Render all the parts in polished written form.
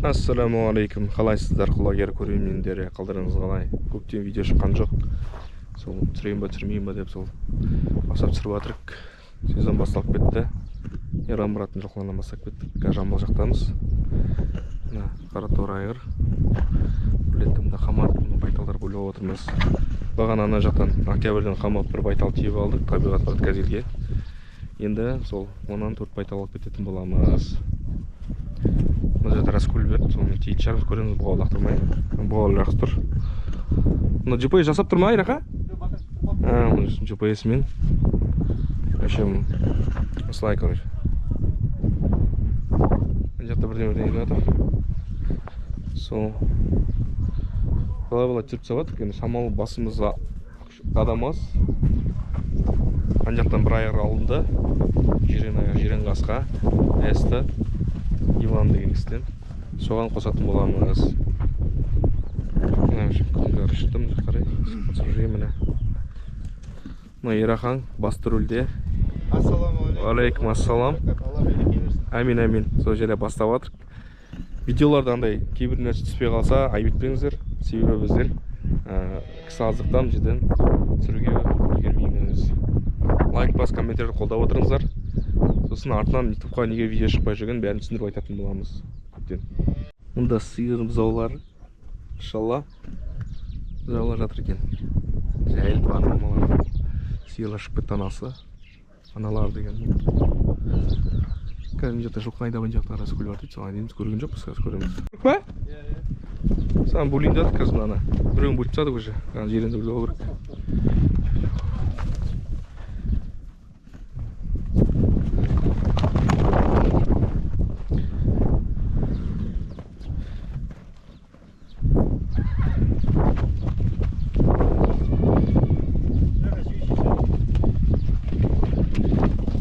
Ассалаумағалейкум, қалайсыздар, құлагер көрермендері, қалдарыңыз қалай? Көптен видео шыққан жоқ. Сол түсірейін ба, түсірмейін ба деп сол бастап түсіріп жатырық. Сезон басталып кетті. Иран Мұраттың жылқыларынан бастап кеттік. Қазір Жамбыл жақтамыз. Мына Қараторы айғыр. Білетті мында қамап, мына байталдар бөліп алып отырмыз. Бағана ана жақтан октябрьден қамап бір байтал тиіп алдық, табиғат бар газельге. Енді сол онан 4 байтал алып кететін боламыз. Мына жерде раскөл берді, сонымен тиетін шығармыз, көреміз, бұғау лақтырмай. Бұғау жақсы тұр. Мына GPS жасап тұр ма, Айрақа? Мына GPS-мен. В общем, осылай, короче. Мына жақта бірдеңе жатыр. Сол. Қалай-қалай түсіріп тастап, енді шамалы басымызға адам аз. Ана жақтан бір айғыр алынды. Жирен айғыр, жирен қасқа, әсті. Иван деген кісіден. Соған қосатын боламыз. Мына күнге қарай шықты, мына қарай. Түсіріп міне. Мына Ерахаң басты рөлде. Ассалаумағалейкум. Алейкум ассалам. Алла береке берсін. Әмин, әмин. Сол жерде бастап жатырық. Видеоларда андай кейбір нәрсе түспей қалса, айып етпеңіздер. Себебі біздер кісі аздықтан бұл жерден түсіруге үлгермейміз. Лайк бас, комментарий қолдап отырыңыздар. Сосын артынан ютубқа неге видео шықпай жүргенін бәрін түсіндіріп айтатын боламыз көптен. Мұнда сиыр бұзаулар, иншалла, бұзаулар жатыр екен. Жайылып арнамалар. Сиырлар шығып кетті анасы. Аналар деген. Қазір мына жақта жылқы айдап, ана жақта арасы көл бар дейді. Соған дейін біз көрген жоқпыз, қазір көреміз. Көрдік па? Саған бөлейін дедік қазір мынаны. Біреуін бөліп тастадық уже. Ана жерінді бөліп алу керек.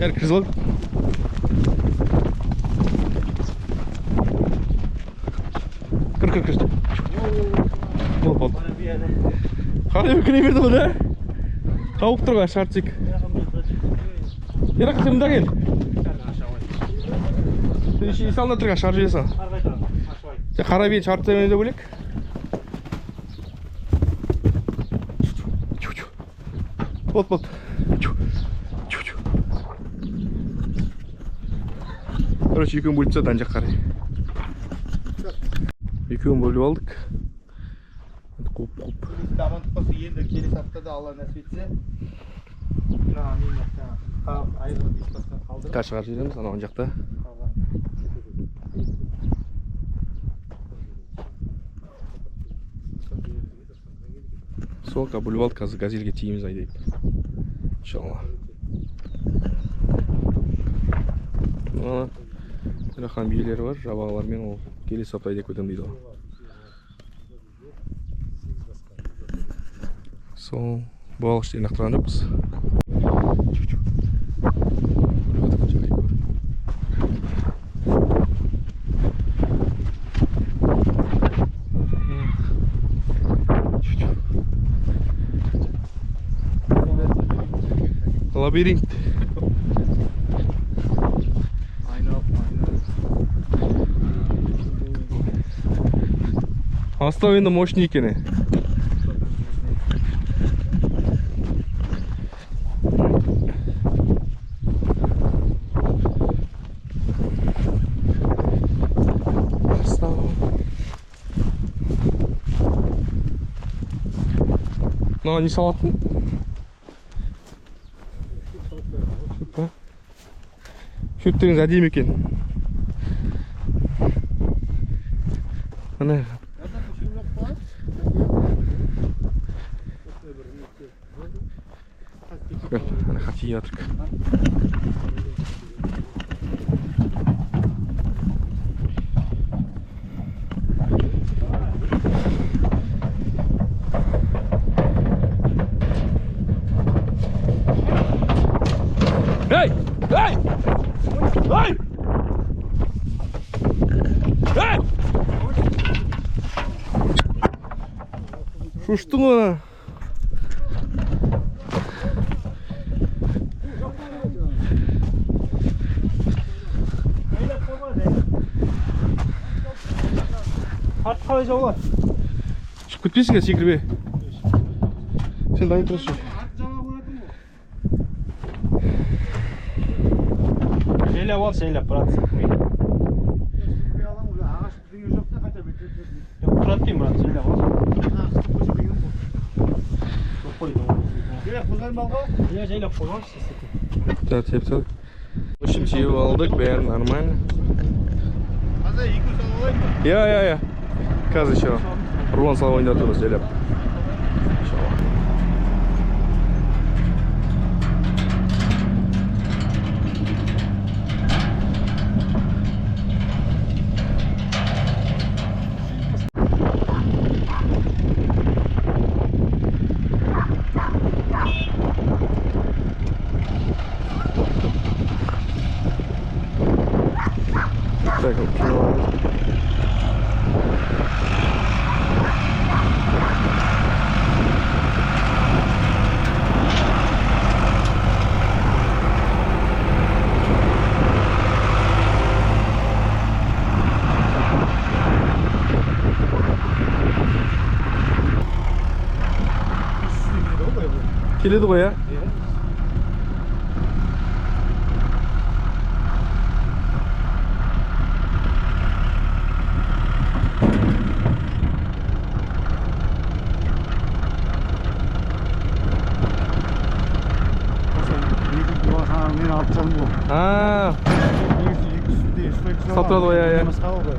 Бәрі кіргізіп алдық. Кір, кір, кір. Болды, болды. Қалай кіре берді ғой, да? Қауіп тұр ғой, шарцик. Ерақ, сен мында кел. Сен есе алдында тұрған, шарт жібересің. Сен қара биені шарт тастаймын деп бөлек. Болды, болды. Короче, екеуін бөліп тастады ана жаққа қарай. Екеуін бөліп алдық. Қуып, қуып. Амандық болса, енді келесі аптада Алла нәсіп етсе, мына мен жаңағы айғыр бес басқа қалдырып. Қазір шығарып жібереміз анау ана жақта. Сол қазір бөліп алдық, қазір газельге тиеміз айдайып. Иншалла. Мына Ерахан биелері бар, жабағылармен ол келесі апта айдап кетемін дейді ғой. Сол бұғалық іштен лақтырған жоқпыз. Лабиринт. Астау енді мощный екен. Астау. Мына не салатын? Шөп па? Шөп дегеніңіз әдемі екен. Міне. Ана хати жатырық. Эй! Эй! Эй! Эй! Шоштың ғой. Арты қалай жабылады? Шығып кетпейсің бе, секірбе. Сен дайын тұрсың. Арты жаба қоятын ғой. Жайлап ал, жайлап, брат, секірмей. Ағаш бірдеңе жоқ та қайта бетіп. Тұрады деймін, брат, жайлап ал. Иә, жайлап қойғаншы. Так, теп тап. В общем, теуіп алдық, бәрі нормально. Қазір екеу салып алайын ба? Иә, иә, иә. Қазір еще рулон салып ойнап тұрмыз жайлап. Иншалла. Так, келеді ғой, иә? Мен алып тастадым ғой. А, Негізі екі үстінде стойка Салып тұрады ғой, иә, иә. Басқа ғой.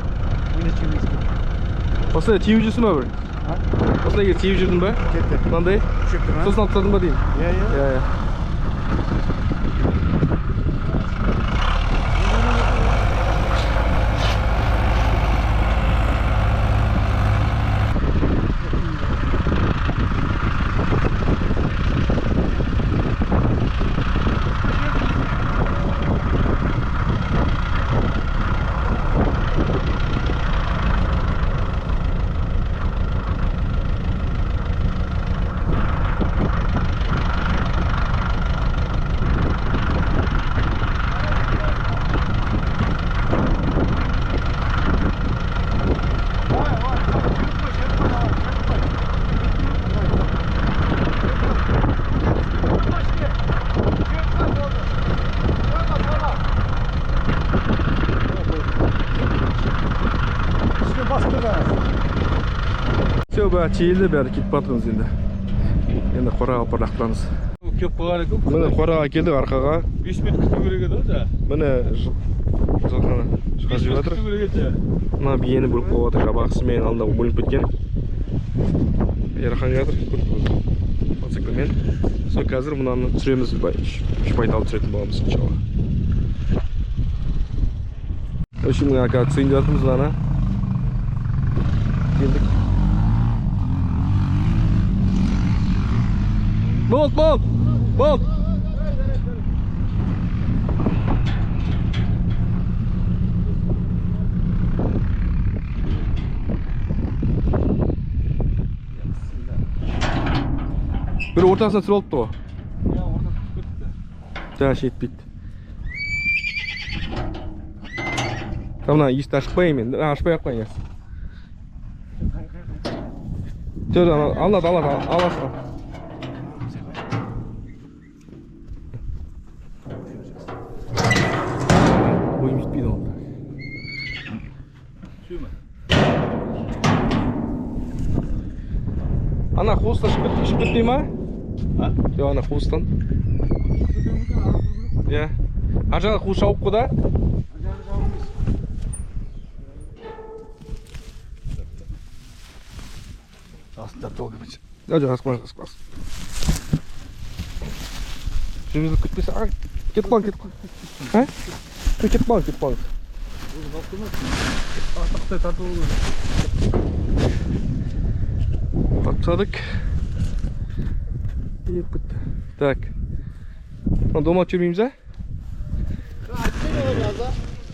Осылай теуіп жүрсің ба бір? А? Осылай егер теуіп жүрдің ба? Кетті. Мынандай? Шөпті ма? Сосын алып тастадың ба деймін? Иә, иә. Иә, иә. Все, бәрі тиелді, бәрі кетіп бара жатырмыз енді. Енді қораға апарып лақтырамыз. Кеп қойған екен. Міне қораға келдік, арқаға. 5 минут күту керек еді ғой жаңа. Міне жылқыны шығарып жіберіп жатыр. Күту керек еді жаңа. Мына биені бөліп қойып жатыр, жабағысымен алдында бөлініп кеткен. Ерхан жатыр, мотоциклмен. Сол қазір мынаны түсіреміз, үш байтал түсіретін боламыз, иншалла. В общем, мына қазір түсейін деп жатырмыз мынаны. Келдік. Болды, болды, болды. Бір ортасына түсіріп алыпты ғой. Иә, ортасына түсіп кетті. Жаңа жетпейді. Там мына есікті ашып қояйын мен. Ашпай ақ қояйын. Жоқ, жоқ, алады, алады, аласың. Бойым жетпейді оған. Ана қуыстан шығып кетпей ма? А? Жоқ, ана қуыстан. Иә. Ар жағы қуыс жауып қой да? Астында долго быть. Жоқ, жоқ, асықпа, асықпа. Жүргізіліп кетпесе, ай, кетіп қалың, кетіп қалың. А? Кетіп қалың, кетіп қалың. Тақтай тартып алу керек. Тартып тастадық. Кетіп кетті. Так. Мына домалап жүрмейміз, а?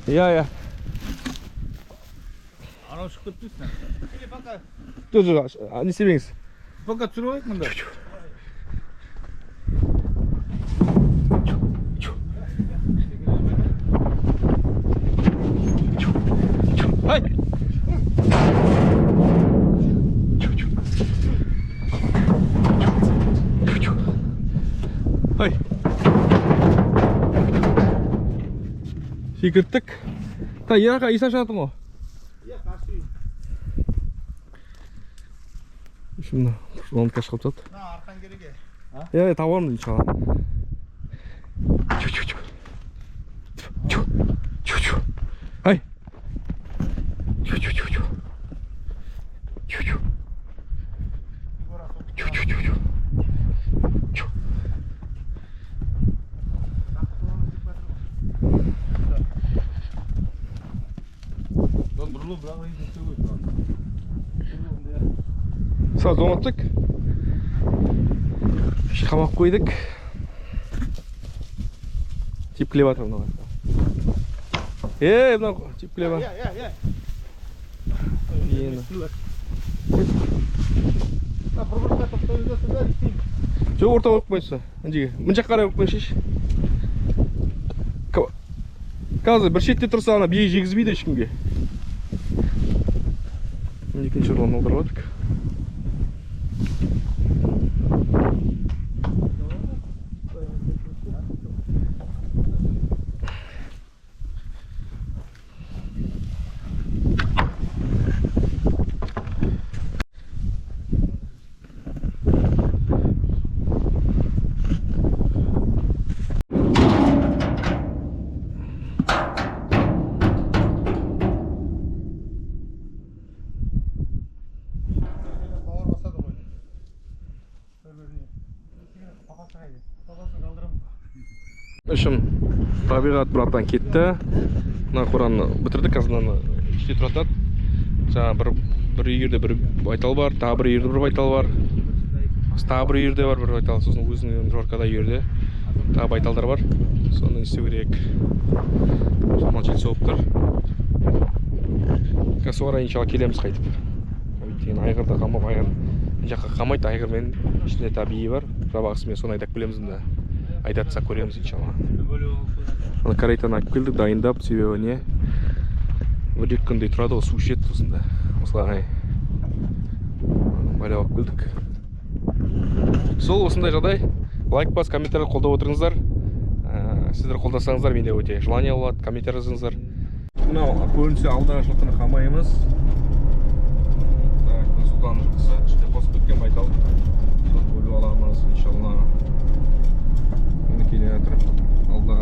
Иә, иә. Анау шығып кетпесін. Жоқ, жоқ, не істемеңіз. Пока түсіріп алайық мында. Ай! Секірттік. Та Ерақа иса жатың ғой. Иә, қарсы үй. Мына ланка шығып жатыр. Мына арқан керек е. Иә, табамын иншалла. Чу чу чу. Чу чу чу. Ай. Чу чу чу чу. Чу чу. Чу чу чу чу. Чу. Бұрылып бірақ Сразу оңаттық. Қамап қойдық. Тепкілеп жатыр мыналар. Ей, мынау тепкілеп жатыр. Иә, иә, иә. Енді. Мына бір бұрышқа тоқтай бересің да, істеймін. Жоқ, орта қойып қойса. Мына жерге. Мына жаққа қарай қойып қойсайшы. Қазір бір шетте тұрса ана бие жегізбейді ешкімге. Мына екінші ұрлан алдырып алдық. Бауыр басады ғой. Бір-біріне. Папасы қайда? Папасын қалдырамын. Үшім табиғат братан кетті. Мына қораны бітірдік, қазір мынаны іште тұратады. Жаңа бір үйірде бір байтал бар, тағы бір үйірде бір байтал бар. Тағы бір үйірде бар бір байтал, сосын өзінің жоркада үйірде тағы байталдар бар. Соны істеу керек. Шамал жел соғып тұр. Қазір соларға иншалла келеміз қайтып. Өйткені айғырды қамап, айғыр мына жаққа қамайды, айғырмен ішінде табиғи бар. Жабағысымен соны айдап келеміз мында. Айдатса көреміз иншалла. Ана корайтаны алып келдік, дайындап, себебі не? Бір екі күндей тұрады ғой, су ішеді сосын да. Осылай байлап алып келдік. Сол осындай жағдай. Лайк бас, комментарий қолдап отырыңыздар. Сіздер қолдасаңыздар, менде өте желание болады, комментарий жазыңыздар. Мынау көрінсе алдағы жылқыны қамаймыз. Так, мына Сұлтанның жылқысы, ішінде қосып кеткен байтал. Соны бөліп аламыз, иншалла. Енді келе жатыр. Алда.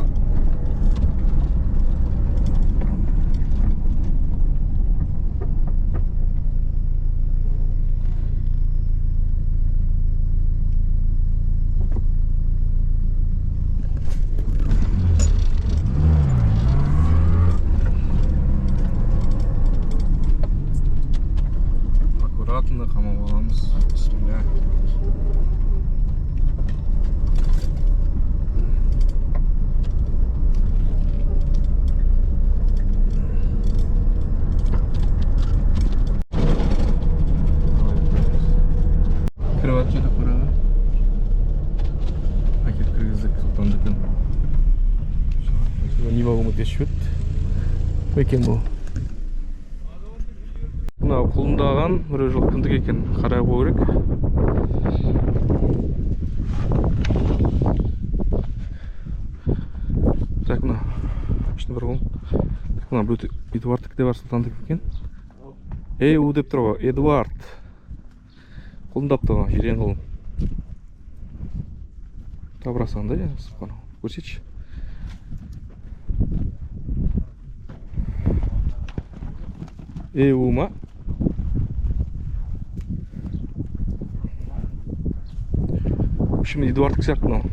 Аккуратно қамап аламыз. Бисмилля. Кіріп жатыр жерде қораға. Әкеліп кіргіздік Сұлтандікін. Нива көмектесіп жіберді. Кім екен бұл? Мынау құлындаған біреу жоқ кімдікі екен, қарай қою керек. Так, мына ішінде бір құлын. Так, мына біреу Эдуардтікі де бар, Сұлтандікі екен. Ей, у деп тұр ғой, Эдуард. Құлындапты ғой, жирен құлын. Табырасың да, сұбханалла. Көрсетші. Ей, у ма? В общем, Эдуардтікі сияқты мынау.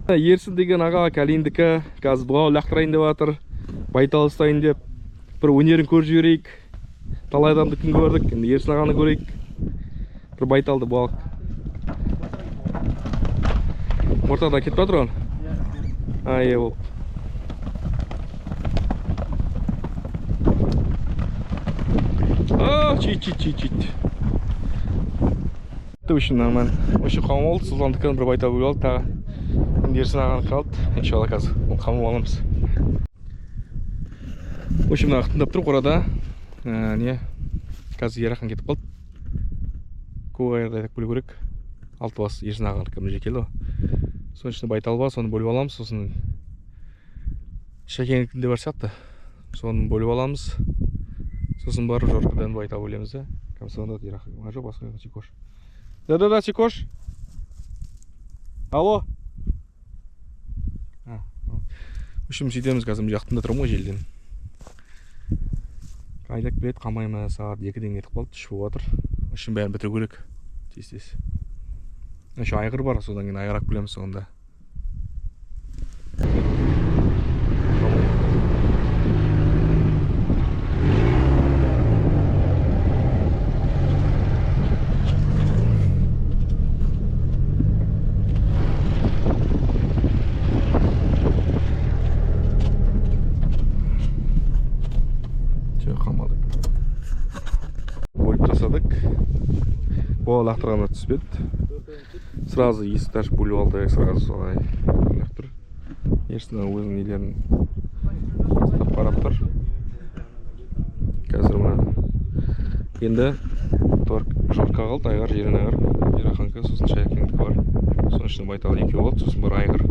Ерсін деген аға Калиндікі қазір бұғау лақтырайын деп жатыр. Байтал ұстайын деп. Бір өнерін көріп жіберейік. Талай адамдікін көрдік, енді Ерсін ағаны көрейік. Бір байталды бұғау. Ортада кетіп жатыр ғой. А, е, болып. А, чит, чит, чит, чит. В общем, нормально. В общем, қамап алды, Сұлтандікін бір байтал бөліп алды, тағы. Енді Ерсін ағаны қалды. Иншалла қазір оны қамап аламыз. В общем, мына тыңдап тұр қорада. Не? Қазір Ерахан кетіп қалды. Көк айғырды айдап келу керек. 6 бас Ерсін ағанікі мына жерге келді ғой. Соның ішінде байтал бар, соны бөліп аламыз. Сосын Шәкеңдікінде бар сияқты. Соны бөліп аламыз. Сосын барып Жоркадан байтал бөлеміз да. Комсомолда Ерахан. Жоқ, басқа Чикош. Да-да-да, Чикош. Алло. В общем, сөйтеміз қазір, мына жақтында тұрмын ғой желден. Айдап келеді, қамаймын, сағат 2-ден кетіп қалды, 3 болып жатыр. В общем, бәрін бітіру керек. Тез-тез. Еще айғыр бар, содан кейін айғыр алып келеміз сонда. Қалмады. Бөліп тастадық. Бола лақтырғанда түспеді. Сразу есікті ашып бөліп алды, сразу солай лақтыр. Ерсін өзінің нелерін ұстап қарап тұр. Қазір мына енді Жорка қалды, айғыр, Жирен айғыр, Ераханка, сосын Шаякеңдікі бар. Соның ішінде байтал екеу болды, сосын бір айғыр.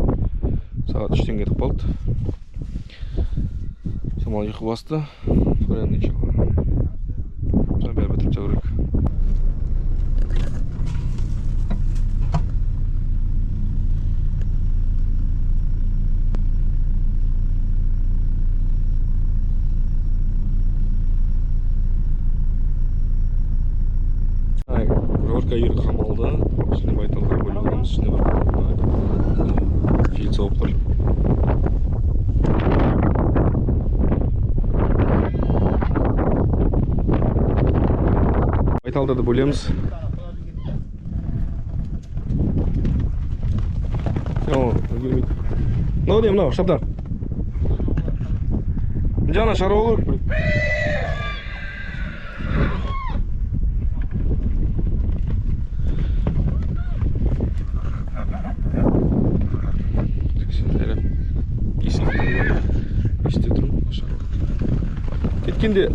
Сағат 3-тен кетіп қалды. Самал ұйқы басты. Көремін иншалла. Соны бәрі бітіріп тастау керек. Жорка үйір қамалды. Ішіне байталдар бөліп аламыз. Ішіне бір жел соғып тұр. Байталдарды бөлеміз. Үлгермейді. Мынау не, мынау, шабдар. Мына жағынан шаруа керек. Кеткенде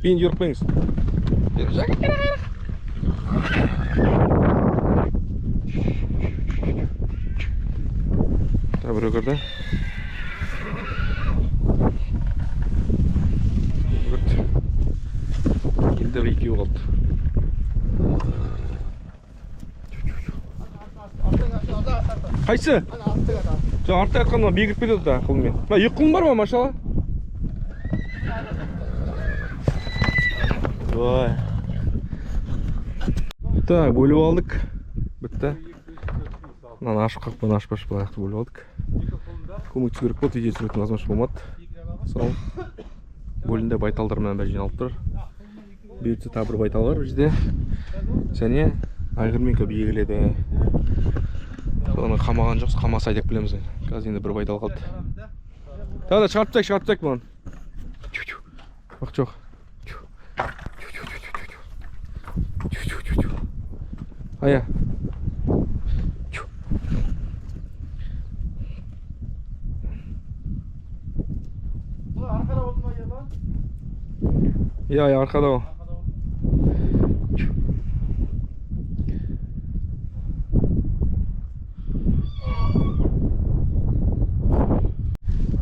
бейін жүріп қойыңыз. Тағы біреу кірді. Енді бір екеуі қалды. Қайсы? Жоқ, артта жатқан мына бие кіріп кетеді да құлынмен. Мына екі құлын бар ма, машалла? Ой. Так, бөліп алдық. Бітті. Мынаны ашып қақпаны ашып ашып аяқты бөліп алдық. Көмектесу керек болды, үйде түсіретін возможность болмады. Сол бөлінде байталдар мына бәрі жиналып тұр. Бұйыртса тағы бір байтал бар бұл жерде. Және айғырмен көп бие келеді. Соны қамаған жоқпыз, қамаса айдап келеміз. Қазір енді бір байтал қалды. Тағы да шығарып тастайық, шығарып тастайық бұны. Уақыт жоқ. Ая. Арқада болды ма, Ерлан? Иә, иә, арқада ол.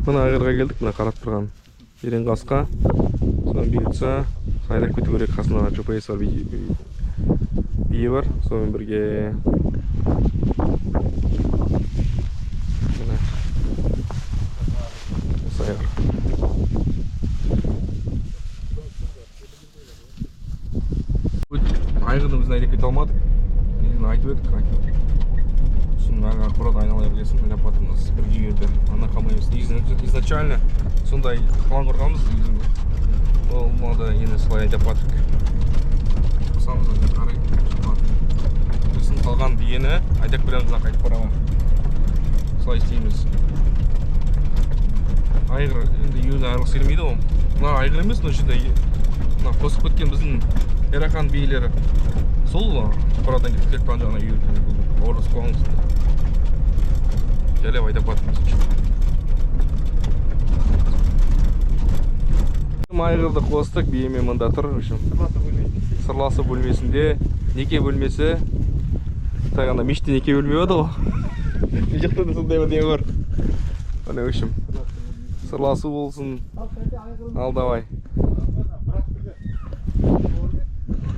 Мына айғырға келдік, мына қарап тұрған ерен қасқа. Соны бұйыртса, айдап кету керек. Қасында GPS бар, бие бар. Сонымен бірге міне осы айғыр. Айғырдың өзін айдап кете алмадық. Негізінен айтып едік, сосын ақпарат айнала бергесін ойлап жатырмыз. Бірге үйірді, ана қалмаймыз. Негізінен изначально сондай план құрғанбыз негізінде. Болмады, енді солай айдап жатырмық. Қосамыз енді қарай. Сосын қалған биені айдап келеміз, қайтып барамыз. Солай істейміз. Айғыр енді үйірден айырылғысы келмейді ғой. Мына айғыр емес, мына жерде мына қосып кеткен біздің Ерахан биелері. Сол қорадан кетіп келіп қалған жағына үйірді. Бауырласып қалғанбыз. Жайлап айдап жатырмыз. Айғырды қостық, биемен мында тұр. В общем, сырласу бөлмесінде, неке бөлмесі. Так, ана мешітте неке бөлме болады ғой. Мына жақта да сондай бірдеңе бар. Міне, в общем, сырласу болсын. Ал, давай.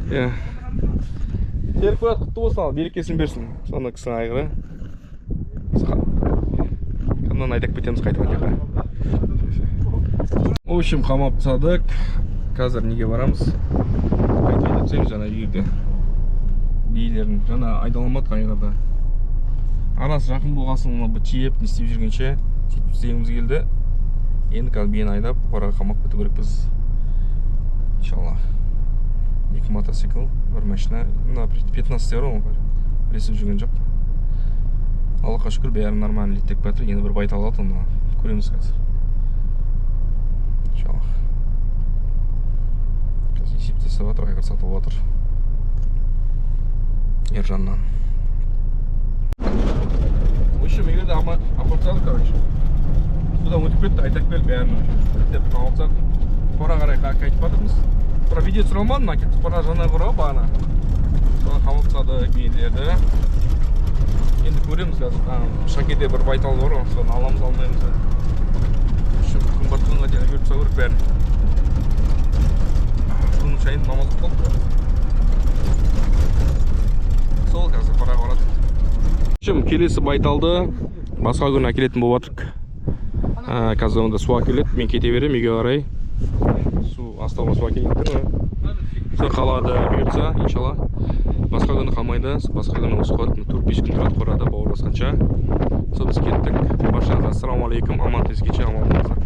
Иә. Серік брат, құтты болсын, ал, берекесін берсін. Соны кісінің айғыры. Қаннан айдап кетеміз қайтып ана жаққа. В общем, қамап тастадық. Қазір неге барамыз? Қайтып айдап тастаймыз жаңа үйге. Биелерін жаңа айдаламадық айғырды. Арасы жақын болғасын оны бір тиеп, не істеп жүргенше сөйтіп істегіміз келді. Енді қазір биені айдап, қораға қамап кету керекпіз. Иншалла. 2 мотоцикл, бір машина. Мына 15 бар ғой, ілесіп жүрген жоқ. Аллаға шүкір, бәрі нормально реттеп жатыр. Енді бір байтал алады, оны көреміз қазір. Иншалла. Қазір есептесіп жатыр, айғыр сатып жатыр. Ержаннан. В общем, егер де апарып тастадық, короче. Судан өтіп кетті, айдап келіп бәрін реттеп қамап тастадық. Қора қарай қайтып жатырмыз. Тура видео түсіре алмадым, мына кетіп қора жаңа қора бағана. Соны қамап тастадық биелерді. Енді көреміз қазір. Шакеде бір байтал бар ғой, соны аламыз, алмаймыз. В общем, күн батқанға дейін үлгеріп тастау керек бәрін. Бүгін шайын намаз оқып қалдық. Сол қазір қораға барады. В общем, келесі байталды басқа күні әкелетін болып жатырық. Қазір онда су әкеледі, мен кете беремін үйге қарай. Су астауға су әкелейін деп тұрмын. Сол қалады бұйыртса, иншалла. Басқа күні қалмайды, басқа күні осы қалады. 4-5 күн тұрады қорада бауыр басқанша. Сол біз кеттік. Баршаңызға ассалаумағалейкум, аман-есен аман болыңыздар.